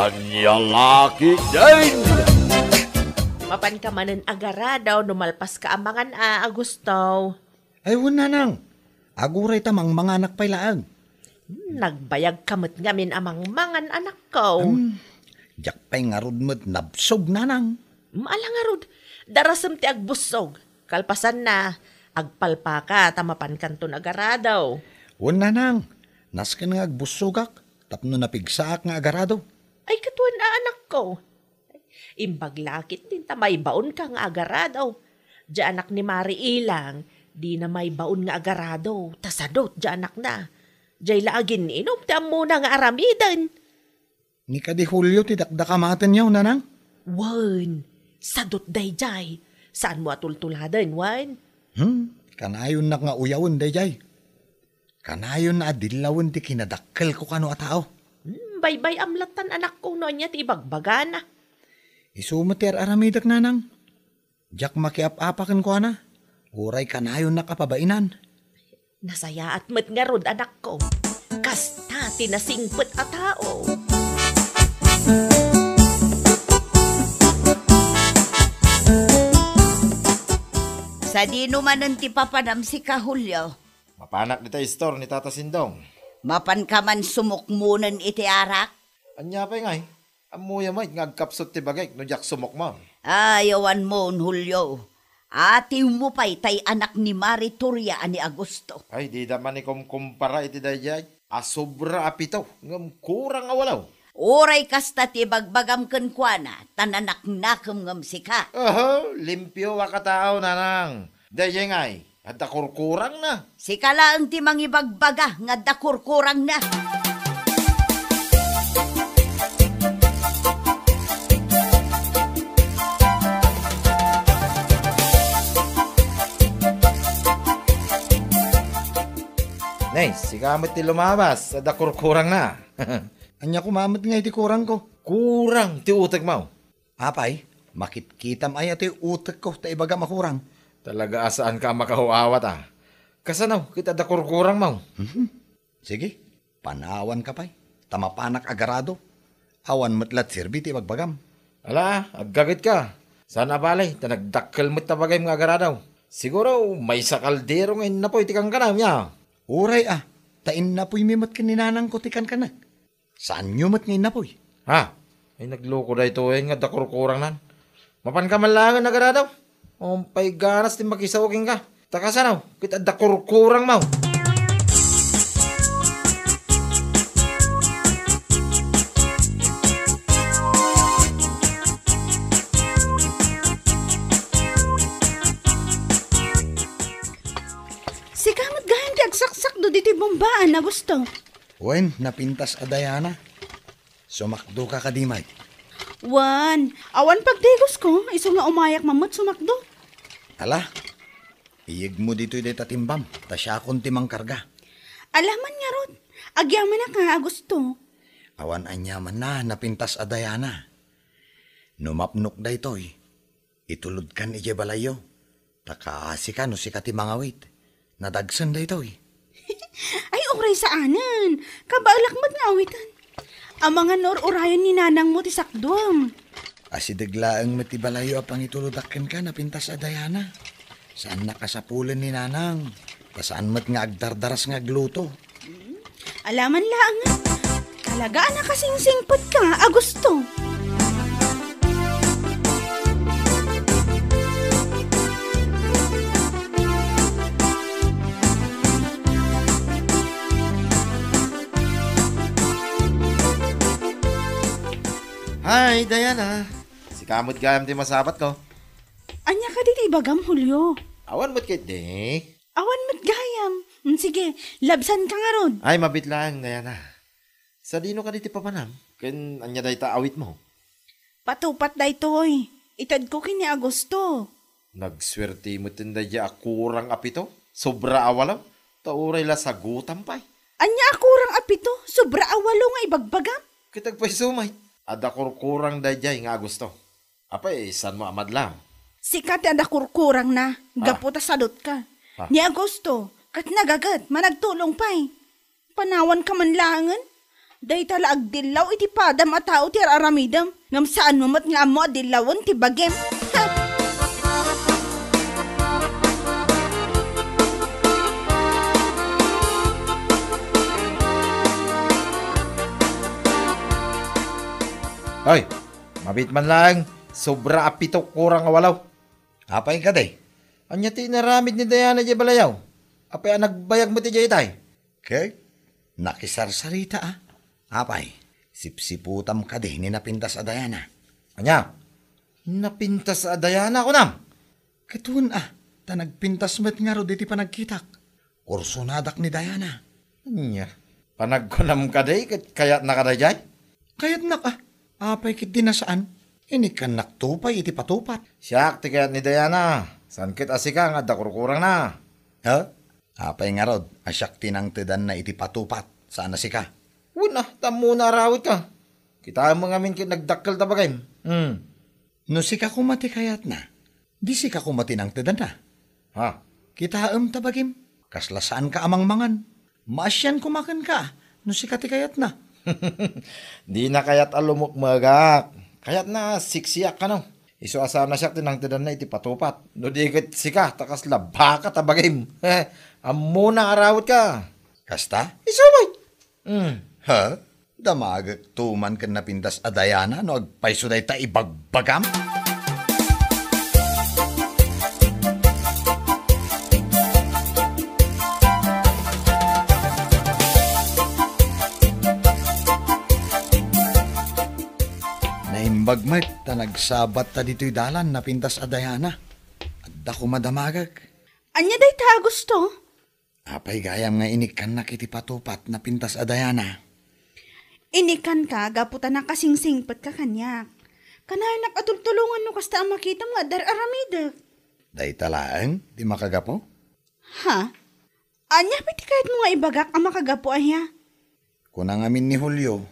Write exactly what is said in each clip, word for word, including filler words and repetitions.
Ania la ketdin? Mapanka manen agarado no malpaska a mangan a, Agusto. Ay, wen, nanang. Aguray ta mangmanganak pay laeng. Hmm, nagbayagka met ngamin a mangmangan, anakko. Hmm, diak pay ngarud met nabsog, nanang. Hmm, ala ngarud, darasem ti agbussog. Kalpasanna, agpalpaka ta mapankanton agarado. Wen, nanang, nasken nga agbussogak tapno napigsaak nga agarado. Ay, ket wen a, anakko. Imbag la ketdin ta maibaonka nga agarado. Diay anak ni Mari Ilang, dina maibaon nga agarado, ta sadot diay anakna. Diay la agin-inum ti ammona nga aramiden. Ni kadi Julio ti dakdakamatenyo, nanang? Wen, sadot daydiay. Saanmo a tultuladen, wen? Hmm, kanayonnak nga uyawen daydiay. Kanayonna a dillawen ti kinadakkelko kano a tao. Hmm, baybay-am lattan, anakko, no ania ti ibagbagana. Isu met ti ar-aramidek, nanang. Diak makiap-apa kenkuana. Uray kanayonnak a pabainan. Nasayaat met ngarud, anakko. Kasta ti nasingpet a tao. Sadino manen ti papanam sika, Julio? Mapanak dita istor ni Tata Sindong. Mapanka man sumukmonen iti arak? Ania pay ngay? Ammoyo met nga agkapsut ti bagik no diak sumukmon. Ay, awanmon, Julio. Atiwmo pay tay anak ni Mari Toria a ni Agusto. Ay, dida man ikumkumpara iti daydiay a sobra a pito ngem kurang a walo. Uray kasta ti ibagbagam kenkuana, ta nanaknakem ngem sika. Oho, limpio a katao, nanang. Daydiay ngay, adda kurkurangna. Sika laeng ti mangibagbaga nga adda kurkurangna. Nay, sika met ti lumabas, adda kurkurangna. Ania koma met ngay ti kurangko? Kurang ti utekmo. Apay, makitkitam aya ti utekko ta ibagam a kurang? Talaga a saanka a makaw-awat, a. Kasano ket adda kurkurangmo? Mhm. Sige, panawanka pay, ta mapanak agarado. Awan met la ti serbi ti ibagbagam. Ala, aggagetka. Saan a bale, ta nagdakkel met ta bagayem nga agarado. Siguro, maysa kaldero nga innapuy ti kankanam, ya. Uray a, ta innapuymi met ken ni nanangko ti kankanak. Saanyo met nga innapuy? Ha? Ay, nagloko daytoy nga adda kurkurangnan. Mapanka man laengen, agarado? Umpay ganas ti makisao kenka. Ta kasano ket adda kurkurangmo? Sika met gayam ti agsaksakdo ditoy bumbaan, Agusto. Wen, napintas a Diana. Sumakdoka kadi, May? Wen, awan pagtigosko, isu nga umayak man met sumakdo. Ala, iyegmo ditoy dayta timbam, ta siakon ti mangkarga. Ala man ngarud, agyamanak nga Agusto. Awan aniamanna, napintas a Diana. No mapnok daytoy, itulodkan idiay balayyo. Ta kaasika no sika ti mangawit. Nadagsen daytoy. Ay, uray saanen. Kabaelak met nga awiten. Amangan no ur-urayen ni nanangmo ti sakduam. Asideg laeng met ti balayyo a pangitulodak kenka, napintas a Diana. Saannak a sapulen ni nanang. Ta saan met nga agdardaras nga agluto. Ala man laeng. Talaga a nakasingsingpet ka, Agusto. Hi, Diana. Sika met gayam ti masapatko. Ania kadi ti ibagam, Julio? Awan met ketdi. Awan met gayam. Mm, sige, labsanka ngarud. Ay, mabiit laeng, Diana. Sadino kadi ti papanam? Ken ania dayta awitmo? Patupat daytoy. Itedko ken ni Agusto. Nagsuerte metten daydiay a kurang a pito, sobra a walo, ta uray la sagutam pay. Ania a kurang a pito, sobra a walo nga ibagbagam? Ket agpayso met, adda kurkurang daydiay nga Agusto. Apay, saanmo a madlaw? Sika ti adda kurkurangna, Ah. gapu ta sadotka. Ah. Ni Agusto, ket nagaget, managtulong pay. Panawanka man laengen. Dayta la agdillaw iti padam a tao ti ar-aramidem, ngem saanmo met nga ammo a dillawen ti bagim. Ha! Ay, mabiit man laeng, sobra a pito kurang a walo. Apay kadi? Ania ti inaramid ni Diana idiay balayaw? Apay a nagbayag met idiay itay? Ket nakisarsarita a. Apay, sipsiputam kadi ni napintas a Diana? Ania? Napintas a Diana, kunam? Ket wen a, ta nagpintas met ngarud iti panagkitak. Kursonadak ni Diana. Ania? Panagkunam kadi ket kayatna kadaydiay? Kayatnak a. Apay ketdi a saan? Inikkannakto pay iti patupat. Siak ti kayat ni Diana. Saan ket a sika nga adda kurkurangna? Ha? Apay ngarud a siak ti nangtedanna iti patupat, saan a sika? Wen a, ta ammona a rawitka. Kitaem ngamin ket nagdakkel ta bagim. Hmm. No sika koma ti kayatna, di sika koma ti nangtedanna. Ha? Kitaem ta bagim, kasla saanka a mangmangan. Maasian koma kenka, no sika ti kayatna. Dina kayat a lumukmegak. Kayatna siksiak kano. Isu a saan a siak ti nangtedanna iti patupat. No di ket sika, ta kasla baka ta bagim. Ammona a rawitka. Kasta? Isu met. Hmm. Ha? Damagekto man ken napintas a Diana no agpayso dayta ibagbagam? Naimbag met ta nagsabatta ditoy dalan napintas a Diana. Adda koma damagek. Ania dayta a gusto? Apay gayam nga inikkannak iti patupat napintas a Diana? Inikkanka gapu ta nakasingsingpetka kaniak. Kanayonak a tultulongan no kasta a makitam nga adda ar-aramidek. Dayta laeng ti makagapu? Ha? Ania pay ti kayatmo nga ibagak a makagapu aya? Kuna ngamin ni Julio,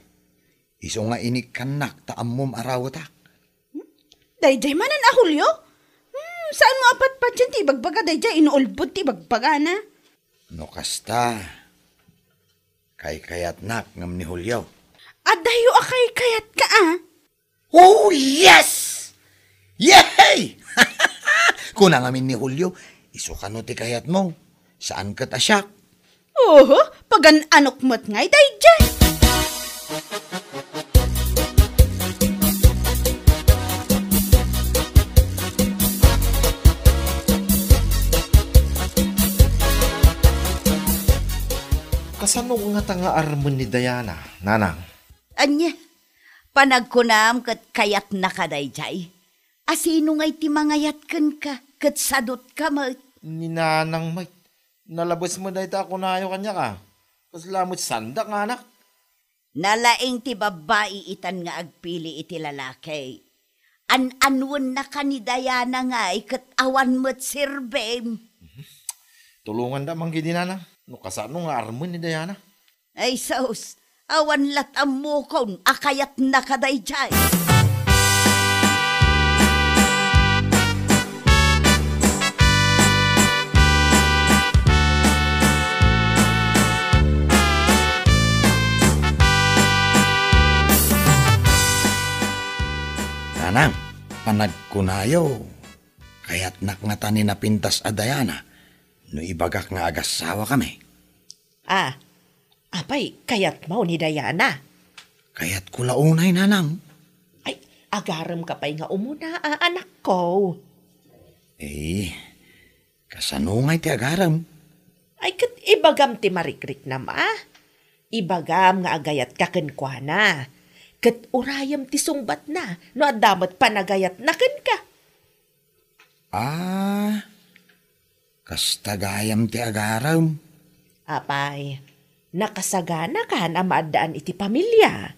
isu nga inikkannak ta ammom a rawetak. Hmm? Daydiay manen a Julio? Hmm, saanmo a patpatien ti ibagbaga daydiay, inuulbod ti ibagbagana. No kasta, kaykayatnak ngem ni Julio. Adayo a kaykayatka a. Oh, yes! Yehey! Kuna ngamin ni Julio, isu kano ti kayatmo, saan ket a siak. Oho, pagan-anok met ngay daydiay. Kasano ngata nga armen ni Diana, nanang? Ania? Panagkunam ket kayatnaka daydiay? A sino ngay ti mangayat kenka ket sadutka met? Ni nanang met. Nalabes met dayta a kunayo kaniak a. Kasla met saandak nga anak. Nalaing ti babbai itan nga agpili iti lalaki. An-anwennaka ni Diana ngay ket awan met serbim. Tulonganda man ketdi, nanang, no kasano nga armen ni Diana. Ay sus, awan lat ammokon a kayatnaka daydiay. Nanang, panagkunayo, kayatnak ngata ni napintas a Diana no ibagak nga agassawakami. Ah, apay, kayatmo ni Diana? Kayatko la unay, nanang. Ay, agaremka pay nga umuna, a, anakko. Eh, kasano ngay ti agarem? Ay, ket ibagam ti marikriknam a. Ibagam nga agayatka kenkuana. Ket urayem ti sungbatna no adda met panagayatna kenka. Ah, kasta gayam ti agarem. Apay, nakasaganakan a maaddaan iti pamilia?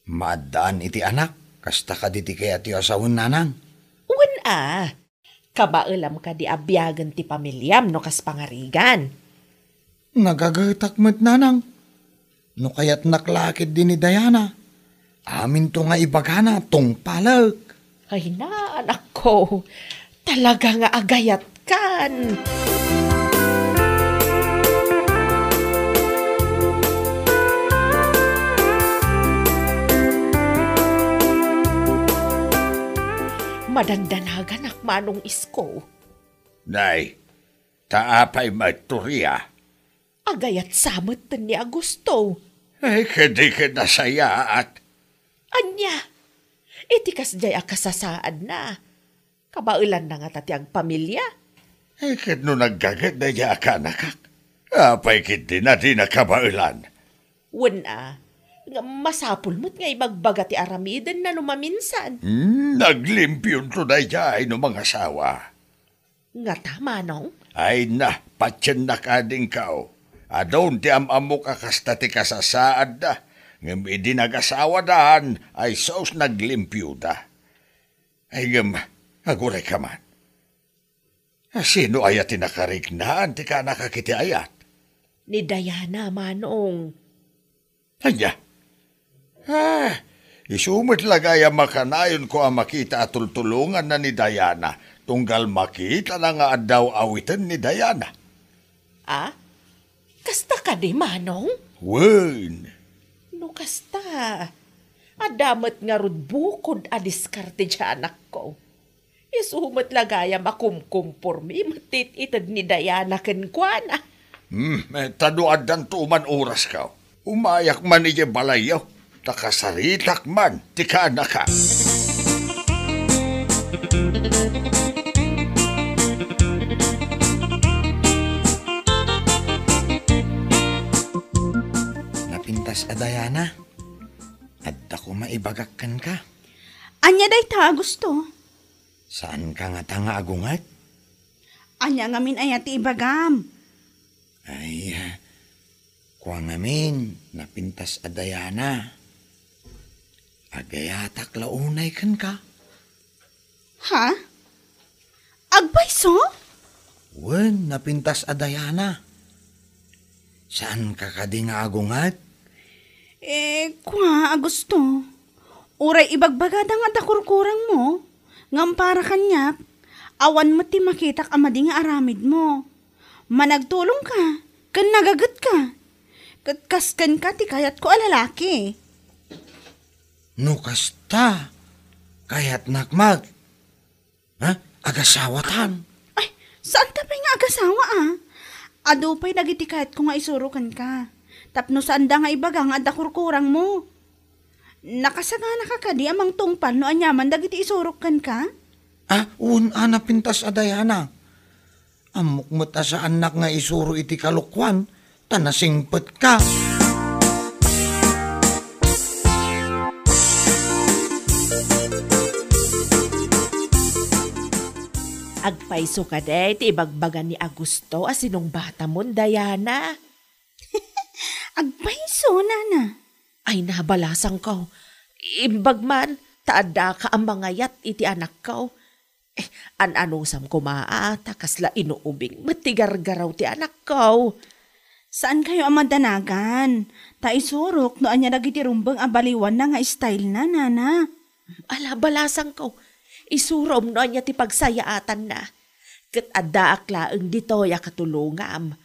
Maaddaan iti anak, kasta kadi ti kayatyo a sawen, nanang? Wen a, kabaelam kadi a biagen ti pamiliam no kas pangarigan? Nagagetak met, nanang. No kayatnak la ketdi ni Diana, aminto nga ibagana tungpalek. Ay na, anakko, talaga nga agayatkan. padandanaganak, Manong Isko. Nay, ta apay met, Toria? Agayat sa met ni Augusto. Ay, kadi ket nasayaat. Ania? Iti kasdiay a kasasaadna, kabaelanna ngata ti agpamilia? Ay, ket no naggaget daydiay a kaanakak, apay ketdi a dina kabaelan? Wen a, ngem masapul met nga ibagbaga ti aramidenna no maminsan. Hmm, naglimpionto daydiay no mangasawa. Ngata, Manong? Ay na, patiennak adingkaw. Adun ti am-ammok a kasta ti kasasaadda, ngem idi nagasawadan, ay sus, naglimpioda. Ay ngem, agurayka man. A, sino aya ti nakariknaan ti kaanakak iti ayat? Ni Diana, Manong. Ania? Ah, isu met la gayam a kanayonko a makita a tultulonganna ni Diana, tunggal makitana nga adda awiten ni Diana. Ah? Kasta kadi, Manong? Wen. No kasta, adda met ngarud bukod a diskarte ti anakko. Isu met la gayam a kumkumpormi met ti it-ited ni Diana kenkuana. Hmm, eh, ta no addanto man orasko, umayak man idiay balayyo, ta kasaritak man ti kaanakak. Napintas a Diana, adda koma ibagak kenka. Ania dayta, Augusto? Saanka ngata nga agunget? Ania ngamin aya ti ibagam? Ay, kua ngamin, napintas a Diana. Agayatak la unay kenka. Ha? Agpayso? Wen, napintas a Diana. Saanka kadi nga agunget? Eh, kua, Augusto. Uray ibagbagada nga adda kurkurangmo, ngem para kaniak, awan met ti makitak a madi nga aramidmo. Managtulongka, ken nagagetka. Ket kas kenka ti kayatko a lalaki. No kasta, kayatnak met. Ha? Agasawatan? Ay, saanta pay nga agasawa, a? Adu pay dagiti kayatko nga isuro kenka. Tapno saanda nga ibaga nga adda kurkurangmo. Nakasaganaka kadi a mangtungpal no aniaman dagiti isurok kenka? Ah, wen a, napintas a Diana. Ammok met a saannak nga isuro iti kalokuan, ta nasingpetka. Agpayso kadi ti ibagbaga ni Augusto a sinungbatamon, Diana? Agpayso, nana. Ay, nabalasangko. Imbag man, ta addaka a mangayat iti anakko. Eh, an-anusam koma a ta kasla inuubing met ti gargaraw ti anakko. Saankayo a madanagan, ta isurok no ania dagiti rumbeng a baliwanna nga style na, nana. Ala, balasangko, isurom no ania ti pagsayaatanna. Ket addaak laeng ditoy a katulongam.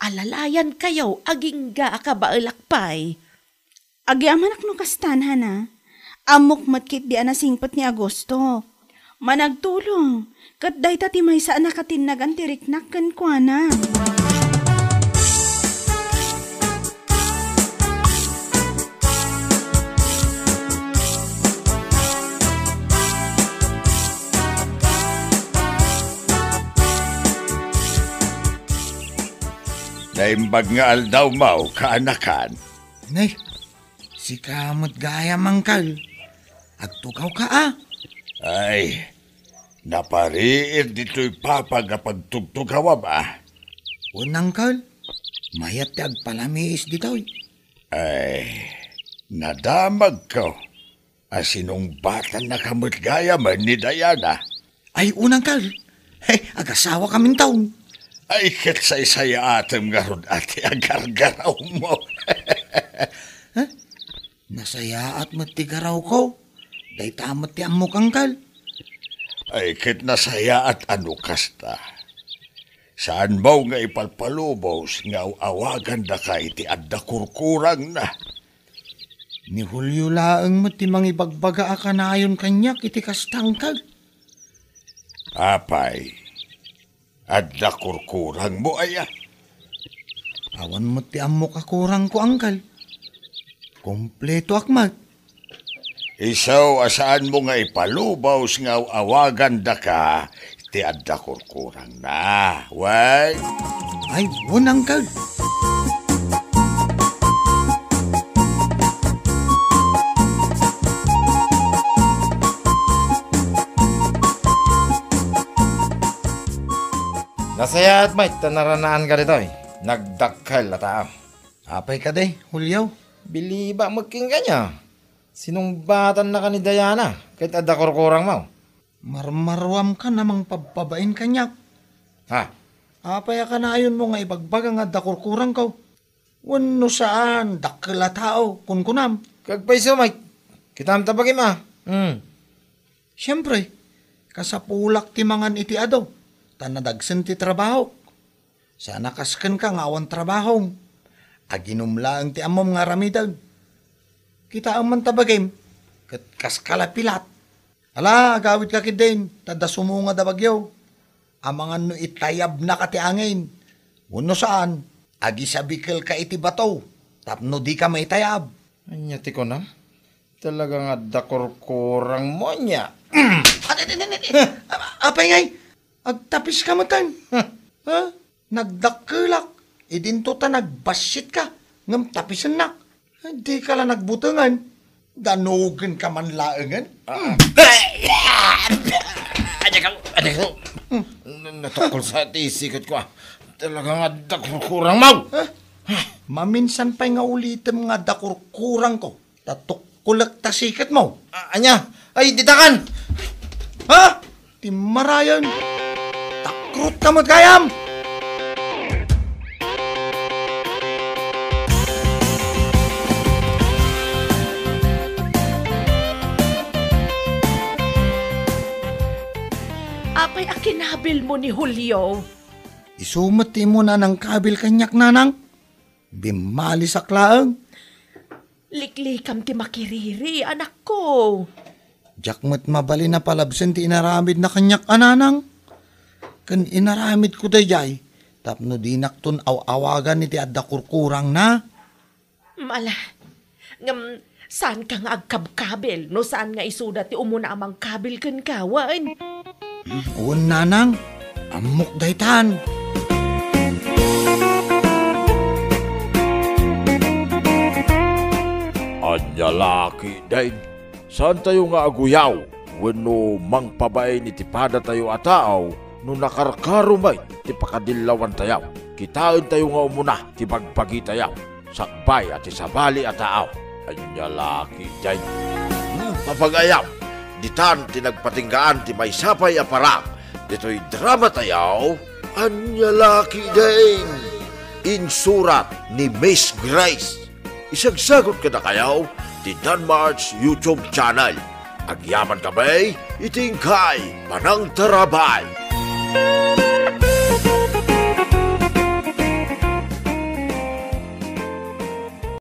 Alalayankayo agingga a kabaelak pay. Agyamanak no kasta, nana. Ammok met ketdi a nasingpet ni Augusto. Managtulong, ket dayta ti maysa a nakatinnagan ti riknak kenkuana. Naimbag nga aldawmo, kaanakan. Nay, sika met gayam, Angkel. Agtugawka, a? Ay, napariir ditoy papag a pagtugtugawam, a? Wen, Angkel. Mayat ti agpalamiis ditoy. Ay, nadamagko a sinungbatannaka met gayam ni Diana. Ay, unang kal. He, agasawakaminton. Ay, ket saysayaatem ngarud a ti agargarawmo. He? Nasayaat met ti garawko. Dayta met ti ammok, Angkel. Ay, ket nasayaat a no kasta. Saanmo nga ipalpalubos nga aw-awagandaka iti adda kurkurangna? Ni Julio laeng met ti mangibagbaga a kanayon kaniak iti kasta, Angkel. Apay, adda kurkurangmo aya? Awan met ti ammok a kurangko, angkel. Kumpletoak met. Isu a saanmo nga ipalubos nga aw-awagandaka ti adda kurkurangna. Wen? Ay, wen, angkel. Nasayaat met ta naranaanka ditoy. Nagdakkel a tao. Apay kadi, Julio? Biliba met kenka ania. Sinungbatannaka ni Diana ket adda kurkurangmo. Marmaruamkan a mangpabpabain kaniak. Ha? Apay a kanaayonmo nga ibagbaga nga adda kurkurangko? Wenno saan, dakkel a tao, kunkunam. Agpayso met. Kitaem ta bagim a. Hmm. Siempre, kasapulak ti mangan iti adu, ta nadagsen ti trabahok. Saan a kas kenka nga awan trabahom. Aginum laeng ti ammom nga aramiden. Kitaem man ta bagim, ket kaska la pilat. Ala, agawidka ketdin, ta adda sumungad a bagyo. Amangan no itayabnaka ti angin. Wenno saan, agisabikelka iti bato, tapno dika maitayab. Ania ti kuna? Talaga nga adda kurkurangmo ania. Adi, adi, adi, adi. A-, apay ngay? Agtapiska metten. Ha? Nagdakkelak. Idinto ta nagbassitka. Ngem tapisennak. Dika la nagbutengen. Danogenka man laengen. Ah, ah. Adi ka, adi ka. Hmm. N-, natukkol sa ti siketko, ah. Talaga nga adda kurkurangmo. Ha? Maminsan pay nga ulitem nga adda kurkurangko. Ta tukkolek ta siketmo. A-, ania? Ay, ditakan! Ha? Timmarayen! Takrotka met gayam! Apay a kinabilmo ni Julio? Isu met ti immuna a nangkabil kaniak, nanang. Bimmalisak laeng. Liklikam ti makiriri, anakko. Diak met mabalin a palabsen ti inaramidna kaniak a nanang. Ken inaramidko daydiay tapno dinakton aw-awagan iti adda kurkurangna. Mala, ngem saanka nga agkabkabil no saan nga isuda ti umuna a mangkabil kenka, wen? Wen, nanang, ammok daytan. Ania la ketdin, saantayo nga aguyaw wenno mangpabain iti padatayo a tao no nakarkaro met ti pakadillawantayo. Kitaentayo nga umuna ti bagbagitayo. Sakbay a ti sabali a tao. Ania la ketdin? Hmm, papagayam, ditan ti nagpatinggaan ti maysa pay a parang ditoy dramatayo. Ania la ketdin? Insurat ni Miss Grace. Isagsagut kadakayo ti Danmart's YouTube channel. Agyamankami iti inkay panangtarabay.